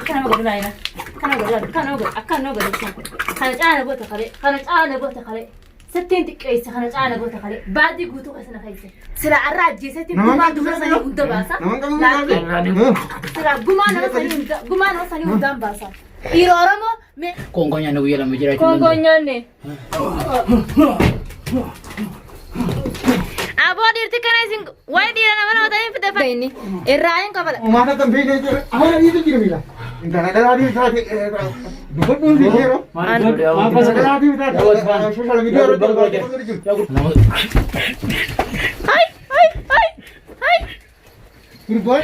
Akka nama godhu laayina. Akka nama godhu akka nama godhu akka nama godhu ibsaan. Kana caala goota kalee. Kana caala goota kalee. Sittiin xiqqeesse kana caala goota kalee. Baadii guutuu keessa na keesse. Sila arra ajjeesetti gumaa dubara sanii hunda baasa. Laakiin sila gumaa nama sanii hunda gumaa nama sanii hundaan baasa. Dhiira Oromoo mee Qoonqoo nyaanne guyyaa lama jiraachuu konkoo nyaanne. Aboo dhiirti kana isin waa'ee dhiira nama nama ta'in fide fa. Inni irraa hin kafala. Uumaata kan beekne jira. Afaan adiitu jira miila. Intala dhalaatii taate dubbadhuun si yeroo. Intala dhalaatii taate sooshaal miidiyaa irratti jiru. Ay ay ay ay. Gurbaan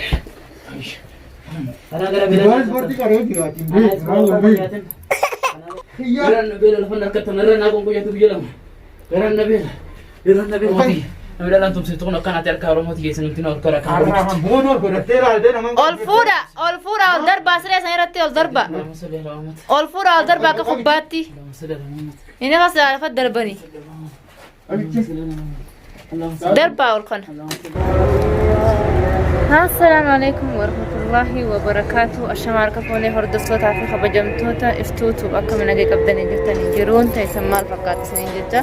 Karaa gara gurbaan ispoortii qaree jira. Hiyyaa. Garan beela lafa harkatti narra naa qoonqoo nyaatu guyyaa lama. Garan na beela. Garan na beela. Namni dhalaan tumsitu kun akkanatti harka Oromooti geessan nuti harka harka Har'a boonoo godhattee ilaaltee nama. Ol fuudha ol fuudha ol darbaa siree san irratti ol darba. Ol fuudha ol darba akka kubbaatti. Inni kas lafa darbani. Darbaa ol kana. Assalaamu alaikum warahmatullahi wabarakaatu. Ashama harka fuunee hordoftootaa fi kabajamtoota iftuutu akkam nagaa qabdanii jirtanii jiruun teessan maal fakkaata isiniin jecha.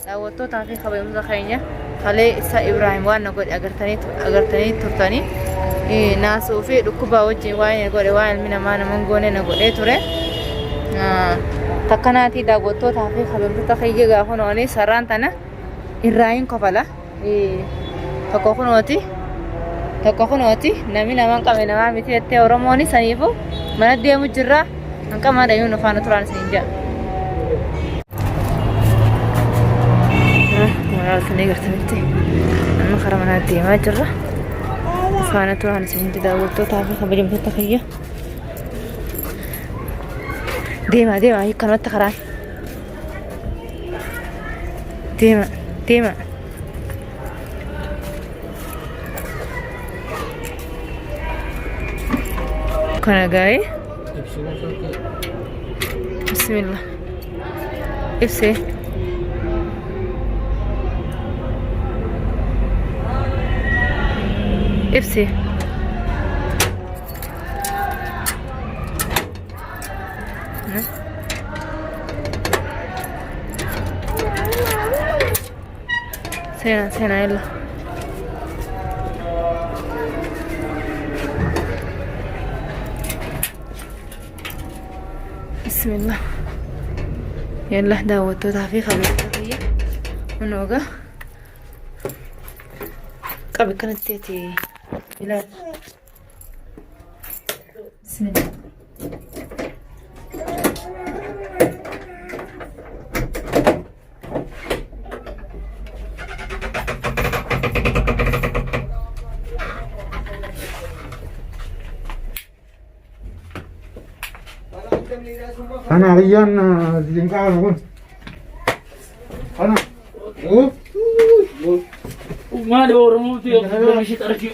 Daawwattootaa fi kabajamtoota keenya kalee isa Ibraahim waan na godhe agartanii turtanii naasuu fi dhukkubaa wajjin waan inni godhe waan ilmi namaa nama hin goone na godhee ture. Takkanaatii daawwattootaa fi kabajamtoota kiyya gaafa nooni sarraan tana irraa hin kofala. Tokko kunooti tokko kunooti namni nama hin qabne namaa miti jettee Oromoon saniifu mana deemu jirra hanqamaa dhayuun nu faana turaan isin jedha. Mooraa isin eegartanitti amma karaa manaa deemaa jirra. Nu faana turaan isin daawwattootaa fi kabajamtoota kiyya. Deemaa deemaa hiikkanumatti karaan. Deema deema. Kana gaa'ee. Bismillah. Ibsee. Ibsee. Seenaa seenaa yalla. Bismillah. Yalla daawwattootaa fi kabajamtoota kiyya. Kunoo egaa qabi kanatti ati ilaali. Bismillah. Ana ariyyaan zinqaa kun. Ana. Oh. Maali Oromoo miti ishee xarki.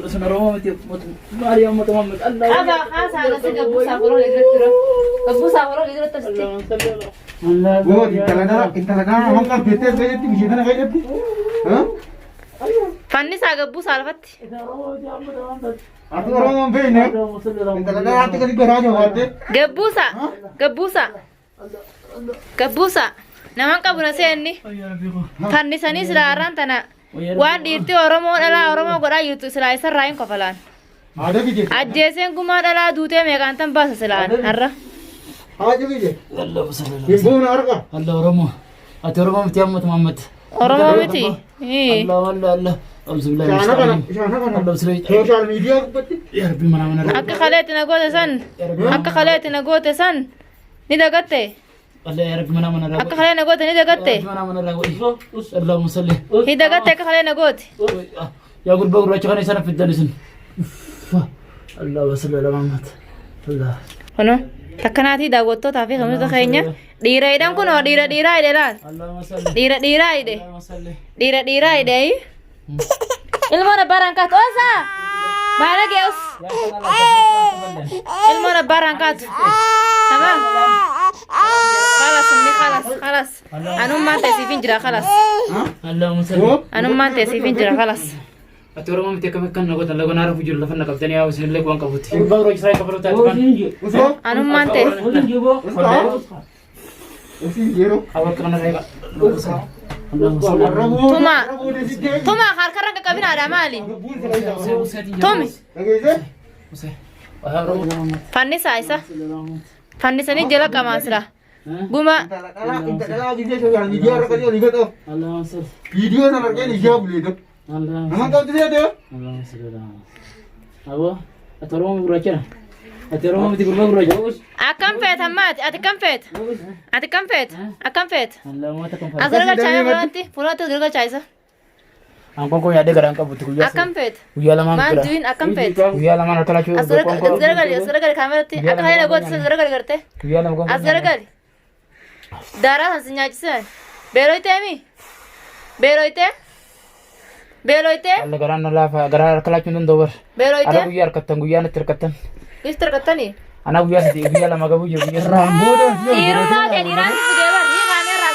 Isin Oromoo miti maali amma tamam Allah. Qaba haasaa akkasii gabbuusaa foroo irratti dura. Gabbuusaa foroo irratti asitti. Goot intala dhala intala dhala nama qabdeettee fayyaddi biyya kana fayyaddi. Fannisaa gabbuusaa lafatti. Ati Oromoo hin beekne. Intala dhalaatti gadi garaa jabaatte. Gabbuusaa gabbuusaa gabbuusaa naman qabu na seenni. Fannisanii silaa har'aan tana waan dhiirti Oromoo dhalaa Oromoo godhaa jirtu silaa isarraa hin kofalaan. Haadha biyya. Ajjeeseen gumaa dhalaa duutee meeqaan tan baasa silaan har'a. Haadha biyya. Hin boona har'a. Allah Oromoo. Ati Oromoo miti amma tamammat. Oromoo miti. Ii. Allah Allah Allah. Shaana kana shaana kana sooshaal miidiyaa gubbatti. Ya Rabbi mana mana. Akka kaleetti na goote san akka kaleetti na goote san ni dagatte. Allah ya Rabbi mana mana. Akka kalee na goote ni dagatte. Mana mana Allahumma salli. Ni dagatte akka kalee na goote. Yaa gurbaa gurraacha kana isaan fiddan isin. Allahumma salli ala Muhammad. Allah. Kunoo takkanaatii daawwattootaa fi kabajamtoota keenya dhiira hidhan kunoo dhiira dhiiraa hidhe laal. Allahumma salli. Dhiira dhiiraa hidhe. Allahumma salli. Dhiira dhiiraa hidhe. Ilmoon abbaa kaatu osaa. Baala ge'us. Ilmoon abbaa kaatu. Tamam. Khalas ummi khalas khalas. Anummaan teessiif hin jira khalas. Allahumma salli. Anummaan teessiif hin jira khalas. Ati Oromoo miti akkam akkan na gootan laga naara fujiru lafa na qabdanii yaa isinillee waan qabutti. Gurbaa gurraacha isaa kafalu taate kan. Usoo. Anummaan ta'e. Usii yeroo. Awwa kana irraa Tumaa. Tumaa harkarra qaqqabinaadha maali? Tumi. Dhageessee? Fannisaa isa. Fannisanii jala qamaa sila. Guma. Intala dhalaa intala dhalaa gisee social media irra qajeelu olii gaxoof. Viidiyoo sana argeen ijaa bulee dha. Nama qabdi seete? Awwa ati Oromoo gurraacha ati Oromoo miti gurbaa gurraacha. Akkam feeta maati? Ati kam feeta? Ati kam feeta? Akkam feeta? Lamoota kan As garagalchaa fuulatti fuulatti as garagalchaa isa. Ankoon koo yaadee garaan qabutti guyyaa Akkam feeta? guyyaa lamaan Maal jira. du'in akkam feeta? Guyyaa lamaan harka lachuu As garagali as garagali kaameratti akka hayla goote as garagali gartee. Guyyaa lama As garagali. Daaraa san si nyaachisan. Beeloytee mi? Beeloytee? Beeloytee? Alla garaan na laafa garaa harka lachuu hin danda'u bar. Ala Beeloytee? guyyaa harkattan guyyaa natti harkattan. Gifti harkattanii? Ana guyyaa sadii guyyaa lama gabuu jiru guyyaa sadii. Irraan booda Dhiirummaa ta'e dhiiraan si fidee bar. Hiikamee irraa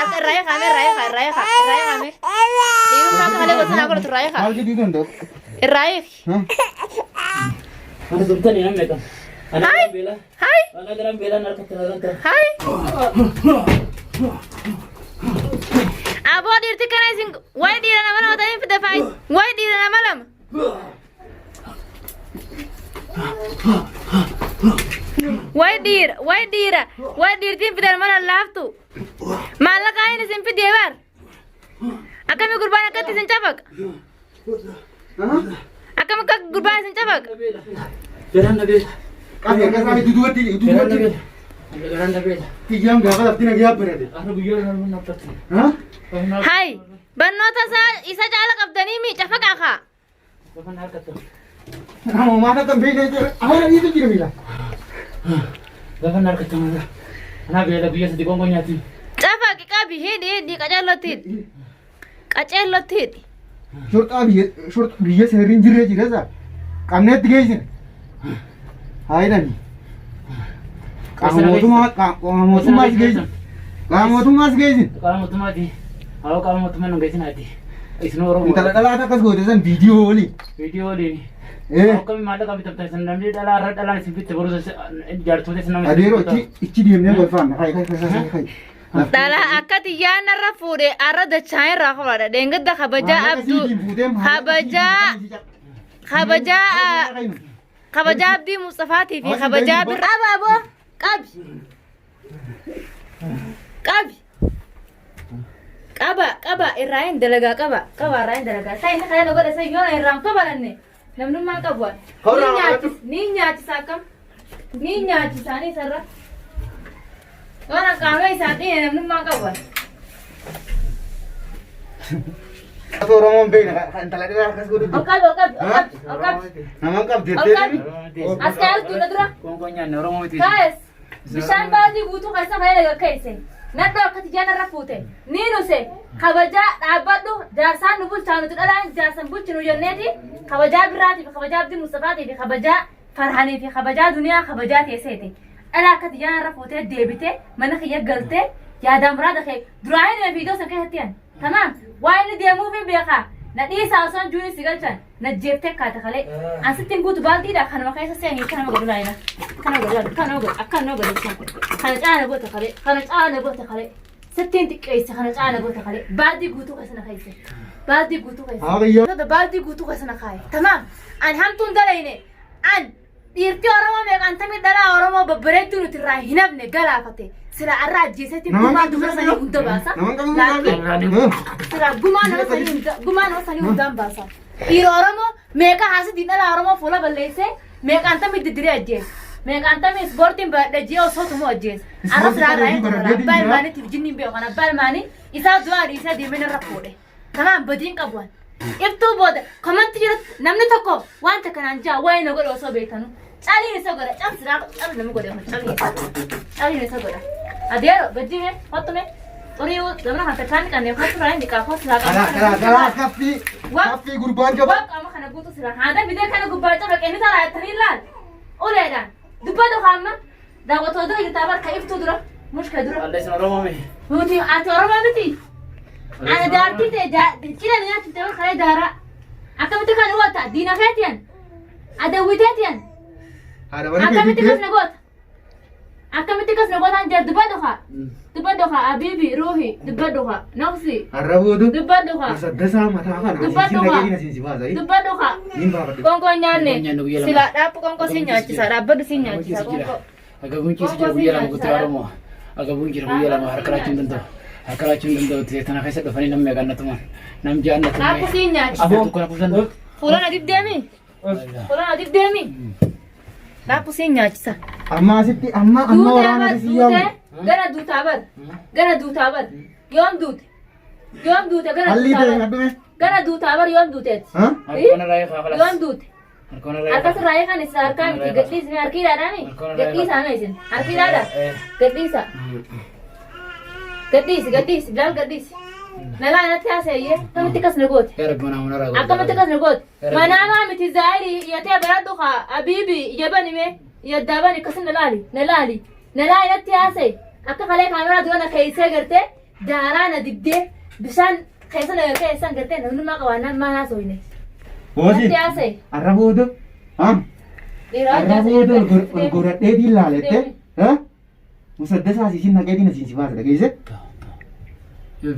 akka irraa irraa hiikamee irraa hiika irraa hiika irraa hiikamee. Dhiirummaa akka malee gosa naa godhatu irraa hiika. Maal jedhuu danda'u? Irraa hiiki. Ana sultani nan meeqa. Ana Hai. garaan beelaa. Hai. Ana garaan beelaa na harkattan harkattan. Hai. Aboo dhiirti kana isin wayi dhiira nama lama ta'in fide faayi. Wayi dhiira nama lama. Wayi dhiira wayi dhiira wayi dhiirtiin fidan mana laaftu. Maallaqa ayin isin fidee bar. Akkami gurbaan akkatti isin cafaqa. Akkam akka gurbaan isin cafaqa. Garaan na beela. Qabi akka isaa duduwatti Garaan na duduwatti beela. Garaan na beela. kiyyaan gaafa lafti nagee abbarate. Ana guyyaa lama na harkattan. Ha? Hai. Barnoota isaa isa caala qabdanii mi cafaqaa kaa. Lafa na harkattan. Nama maata kan beekne jira. Afaan adiitu jira miila. Lafa na harkattan. Ana beela guyyaa sadii qoonqoo nyaatti. Cafaqi qabi hidhi hidhi qaceellotti hidhi. Qaceellotti hidhi. Shorxaa biyya shorxa biyya seerri hin jirre jira isaa. Qabneetti geessine. Haa jedhani. Qaama mootummaa qaama mootummaas geessine. Qaama mootummaas geessine. Qaama mootummaati. Haa qaama mootummaa nu geessinaati. Isin Oromoo. Intala dhalaa akkas goote san viidiyoo waliin. Viidiyoo waliin. Eh. Akkami maallaqa bitamtan isin namni dhalaa irra dhalaan isin bitte boruu jaartota isin nama. Adeeroo ichi ichi deemnee golfaanna. Kai kai kai kai kai. Dhala akka xiyyaan irra fuudhe arra dachaan irraa qofaadha. Dheengadda kabajaa abduu kabajaa kabajaa kabajaa abdii Mustafaatii fi kabajaa birra. Qaba aboo qabi qabi qaba qaba irraa hin dalagaa qaba qaba irraa hin dalagaa. Isaa inni kana godhe isa yoo irraa hin kabalanne namnummaan qabu. Ni nyaachis ni nyaachisa akkam ni nyaachisa ni isarra. Waan qaama isaa dhiye namnummaan qabu. Oromoon beekna kan intala dhalaa akkas godhu. Ol qabi ol qabi ol qabi ol qabi. Naman qabdi Ol qabi. As kaa'u tuula dura. Qoonqoo nyaanne Oromoo miti. Kaayes bishaan baadii guutuu keessa kan laga keesse. Nadhoo akka tijaan irra fuute. Ni nuse kabajaa dhaabbadhu jaarsaan nu bulchaa nuti dhalaan jaarsan bulchinu jenneeti kabajaa birraatii fi kabajaa abdii mustafaatii fi kabajaa farhanii fi kabajaa duniyaa kabajaa teesseeti. Dhala akka tijaan irra fuutee deebitee mana kiyya galtee yaadaan muraada kee duraa hin fiidoo san keessatti an. Tamaam waa inni deemuuf hin beekaa. Na dhiisaa osoo hin juuni si galchan. Na jeeftee kaate kalee. An sitti hin guutu baaldiidha kanuma keessa seenii kanuma godhu laayina. Kana godhu kana godhu akkana godhu. Kana caala goota kalee. Kana caala goota kalee. Sittiin xiqqeesse kana caala goota kalee. Baaldii guutuu keessa na keesse. Baaldii guutuu keessa. Haa Baaldii guutuu keessa na kaaye. Tamaam an hamtuun dalayne an dhiirti Oromoo meeqaan tamii dhalaa Oromoo babbareedduu nuti irraa hin hafne galaafate. Sila arra ajjeesetti gumaa dubara sanii hunda baasa. Naman qabdu Laakiin sila gumaa nama sanii hunda gumaa nama sanii hundaan baasa. Dhiira Oromoo meeqa haasidiin dhalaa Oromoo fuula balleessee meeqaan tamii diddiree ajjeese. Meeqaan tamii ispoortiin baadhee ji'a osoo tumuu ajjeese. Arra silaa irraa hin tola. Abbaa ilmaaniitiif jinniin beeku kan abbaa ilmaanii isaa du'aa dhiisee deemee narra fuudhe. Kanaan badiin qabu ani. Iftuu booda komanti jirutti namni tokko wanta kanaan jaa waa'ee na godhe osoo beekanu. Caliin isa godha cabsiraa cali nama godhe kun caliin isa godha. Caliin isa godha. Adeero gajji mee kottu mee xurii zamana kan takkaan dhiqanne kottu irraa hin dhiqaa kottu silaa Garaa garaa garaa kaffii kaffii gurbaan jaba. Waan qaama kana guutu silaa haada fidee kana gubbaa caba qeenni taraa jettanii laal. Uleedhaan dubbatu kaamma daawwattoota dura jirtaa barka iftuu dura mushka dura. Alla isin Oromoo miti. Nuti ati Oromoo miti. Ana jaartii ta'e cina nyaachifte ol kalee daaraa. Akkamitti kan goota? Diina keetiyan. Adawwiteetiyan. Haadha mana Akkamitti keetii kas na goota? Akkamitti kas na gootaan jira dubbadhu haa. Dubbadhu haa abiibi ruuhi dubbadhu haa nafsi Har'a booda dubbadhu haa musaddasaa mataa kana Dubbadhu asiin haa. naqee asiin si baasa. Dubbadhu haa. Niin baafadhe. Qoonqoo nyaanne Qoonqoo nyaanne guyyaa lama. sila dhaabbu qoonqoo si nyaachisa dhaabbadhu si nyaachisa qoonqoo. Agabuun keessa jira guyyaa lama guutuu Oromoo. Agabuun jira guyyaa lama harka laachuu hin danda'u. Harka laachuu hin danda'u. Tana keessa dhufanii namni meeqa annatuman. Nam ja'a Dhaabbu annatuman. si nyaachisa. Afur tokko lakkoofsan. Fuula na dibdeemi. Fuula na dibdeemi. Dhaabbu si nyaachisa. Amma asitti amma amma Duutee waraana bar si yaamu. duutee gara duutaa bar gara duutaa bar yoom duute yoom duute gara Hallii duutaa ta'e bar kadhume. gara duutaa bar yoom duuteeti. Ha? Harkoon irraa eegaa Yoom kalas. duute. Harkoon irraa Harka eegaa. sirraa eegan isin harkaa miti gadhiisni harki hidhaadhaami gadhiisaa mee isin harki hidhaadha gadhiisa gadhiisi gadhiisi bilaal gadhiisi nalaa natti haasa'iyyee akkamitti akkas na goote Yaa Rabbi manaa manaa raawwatu. akkamitti akkas na goote manaamaa miti zaahirii iyyatee baradhu kaa abiibi ija bani mee iyaddaa bani akkasin na laali na laali na laali natti haasa'i akka kalee kaameraa dura na keessee gartee daaraa na dibdee bishaan keessa na keessan gartee namnummaa qabaannaan maan haasofne. Boosiin. Natti haasa'i. Har'a booda. Ha? Dhiiraa Har'a booda ol godhadheetiin laalette. Ha? Musaddasaa asiin naqeetiin asiin si baasa dhageesse.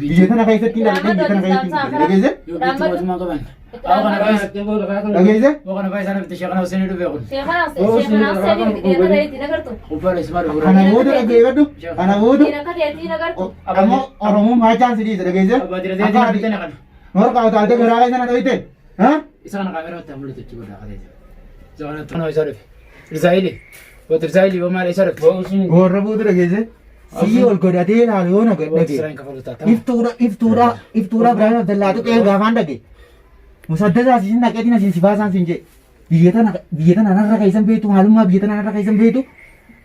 Biyya tana keessatti hin dhalatee biyya tana keessatti hin guddate dhageesse. Yoo biitti mootummaa qaban. Awwa kana baay'ee. Dhageesse. Awwa kana baay'ee sana bitte sheekana Hussein dhufee kun. Sheekana Sheekana Hussein dhiira ta'eetiin agartu. Gubbaan ismaa dhufu. Kana booda dhageeffadhu. Kana booda Dhiira akka ta'eetiin agartu. ammoo Oromoon maachaan si dhiisa dhageesse. Abbaa dira ta'eetiin bitte kana. Warqa utaaltee garaa keessa na dhoyte. Ha? Isa kana kaameraa itti mul'atu jechuudha godhaa kateeti. Isa kana tana isa dhufe. Irzaayili. Wati irzaayili yoo maal isa dhufe. Warra booda dhageesse. Sii ol godhatee ilaalu yoo na Wati dhage. siraan kafalu taata. Iftuudha iftuudha iftuudha Ibraahim Abdallaatu qe'ee gaafaan dhage. Musaddasaa siin naqeetiin asiin si baasaan siin jee. Biyya tana biyya tana narra keessan beektu maalummaa biyya tana narra keessan beektu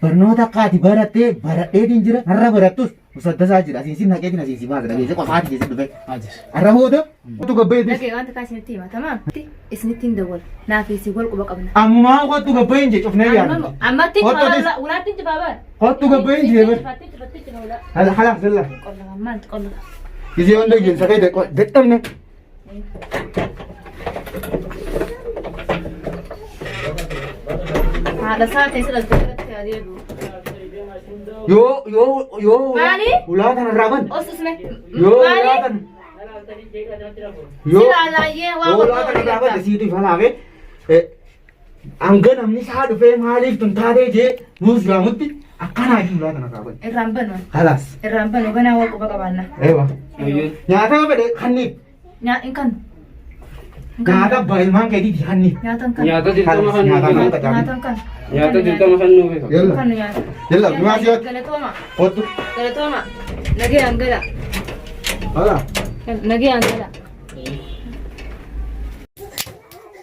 barnoota akka ati barattee baradheetiin jira narra barattus musaddasaa jira asiin siin naqeetiin asiin si baasa dhageesse qofaati keessa dhufe. Ajir. Har'a booda kottu gabbayeetis. Dhagee wanta kaa isinitti hima tamaam. Isinitti hin dawwala. Naaf isin wal quba qabna. Ammumaa kottu gabbayeen jee cufnee yaadnu. Ammatti Kottu atis. ulaatti cufaa bara. Kottu gabbayeen jee bar. Cufatti cufa ulaa. Hala hala zalla. Qollafa maal qollafa. Gisee hunda geensa kee dadhabne. Haadha isaa ta'e sila irratti adeemu. Yoo yoo yoo Maali? ulaa kanarraa ban. Osusme. Yoo ulaa Maali? kana yoo Sila laayyee waa yoo ulaa godhu kanarraa ban siitu ifa laafe hanga namni isaa dhufee maaliif tun taatee jee nuus yaamutti akkanaa fi ulaa kanarraa ban. Irraan banu. Halaas. Irraan banu ganaa wal quba qabaanna. Eewa. Nyaata fedhe kanniif. Hin kanu. Nyaata abbaa ilmaan keetiiti kanniif. Nyaata hin kanu. Nyaata dirqama kan Nyaata nuuf nyaata Nyaata hin kanu. Nyaata dirqama kan nuuf beekamu. Yalla. Kanu nyaata. Yalla, dhumaa si'ooti. Galatooma. Kottu. Galatooma. Nagayaan gala. Hala. Nagayaan gala.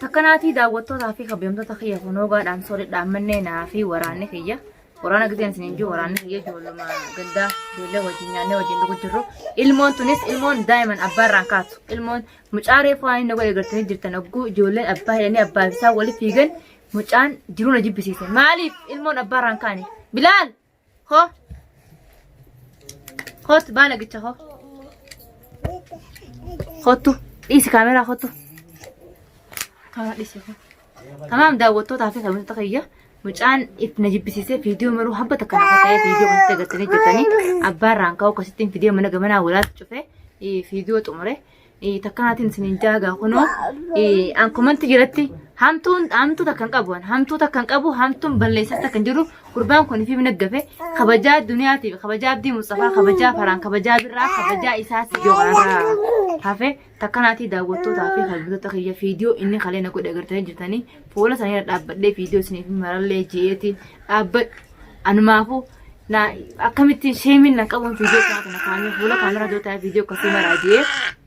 Takkanaatii daawwattootaa fi kabajamtoota kiyya kunoogaadhaan soridhaan mannee naa fi waraanni kiyya. Waraana giseen isin hin jiru waraanni kiyya ijoolluma gandaa ijoollee wajjin nyaannee wajjin dhugu jirru. Ilmoon tunis ilmoon daa'iman abbaa irraan kaatu. Ilmoon mucaa reefu waan inni godhe gartanii jirtan ogguu ijoolleen abbaa hidhanii abbaa fi isaa walitti fiigan mucaan jiruu na jibbisiise. Maaliif ilmoon abbaa irraan kaane? Bilaal! Hoo! Hootu baana gicha hoo! Hootu dhiisi kaameraa hootu. Kaameraa dhiisi hoo. Tamaam daawwattootaa fi kabajamtoota kiyya mucaan if na jibbisiisee viidiyoo maruu habba takka nafa ta'ee viidiyoo akkasitti agartanii jirtanii abbaa irraan ka'u akkasittiin fidee mana gamanaa walaatti cufee viidiyoo xumure takkanaatiin isiniin jaagaa kunoo an komanti jiratti hamtuun hamtuu takka hin qabu hamtuu takka hin qabu hamtuun balleessas takka hin jiru gurbaan kun fi naggafe kabajaa duniyaatiif kabajaa abdii musxafaa kabajaa faraan kabajaa birraa kabajaa isaas yoo kanarraa hafe Takkanaatii daawwattootaa fi kabajamtoota kiyya viidiyoo inni kalee na godhe agartanii jirtanii fuula isaanii irra dhaabbadhee viidiyoo isiniif marallee ji'eetiin dhaabbadhu anumaafuu na akkamittiin sheemiin na qabuun viidiyoo kana kana kaamee fuula kaameraa dura taa'ee viidiyoo akkasii maraa ji'ee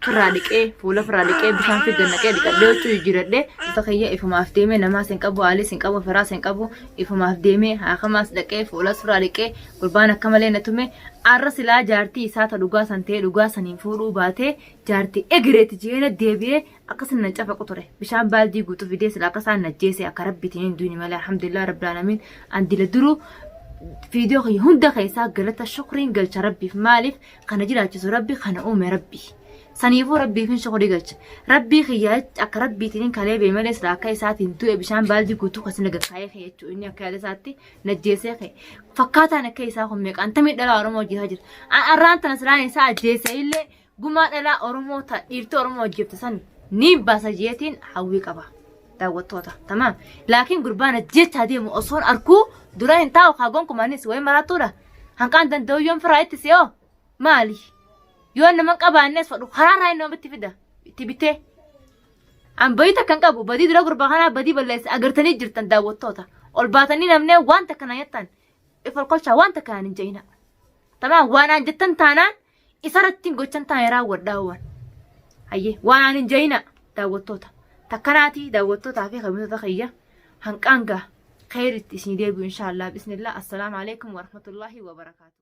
firraa dhiqee fuula firraa dhiqee bishaan fiddan naqee dhiqadhee huccuu jijjiiradhee ta kiyya ifumaaf deemee namaas hin qabu haaliis hin qabu firaas hin qabu ifumaaf deemee haakamaas dhaqee fuulas firraa dhiqee gurbaan akka malee na tume arra silaa jaartii isaa ta dhugaa san ta'ee dhugaa saniin fuudhuu baatee Jaarti egereeti jeena deebi'ee akkasin nan cafaqu ture. Bishaan baaldii guutuu fidee sila akka isaan najjeese akka rabbitiin hin duuni malee alhamdulillah rabbil alamin an dila duruu viidiyoo kiyya hunda keessaa galata shukriin galcha rabbiif maaliif kana jiraachisu rabbi kana uume rabbi. Saniifuu rabbiifin shukurii galcha. Rabbii kiyya akka rabbiitiin kalee bee malee sila akka isaatiin du'e bishaan baaldii guutuu kasi naga kaayee kee jechuudha. Inni akka yaada isaatti najjeesee kee. Fakkaataan akka isaa kun meeqaan tamii dhalaa Oromoo hojjetaa jira. Arraan tana silaan isaa ajjeese illee gumaa dhalaa Oromoo ta dhiirtii Oromoo hojjette san ni baasa jeetiin hawwii qaba. Daawwattoota tamaam. Laakiin gurbaan ajjeechaa deemu osoon arkuu dura hin taa'u kaa gonkumaanis wayii maraattuudha. Hanqaan danda'u yoon firaa itti si'oo maali? Yoo nama hin qabaannes fadhu karaarraa inni ofitti fida itti bitee. An badii takka hin qabu badii dura gurbaa kanaa badii balleesse agartanii jirtan daawwattoota. Ol baatanii namnee waan takka na jettan if ol kolchaa waan takka naan hin je'ina. Tamaa waan aan jettan taanaan isarratti hin gochan taane raawwadhaa waan. Hayyee waan aan hin je'ina daawwattoota. Takkanaatii daawwattootaa fi kabajamtoota kiyya hanqaan gaa kheyritti isin deebi'u inshaallah bismillah assalaamu alaikum warahmatullahi wabarakaatu.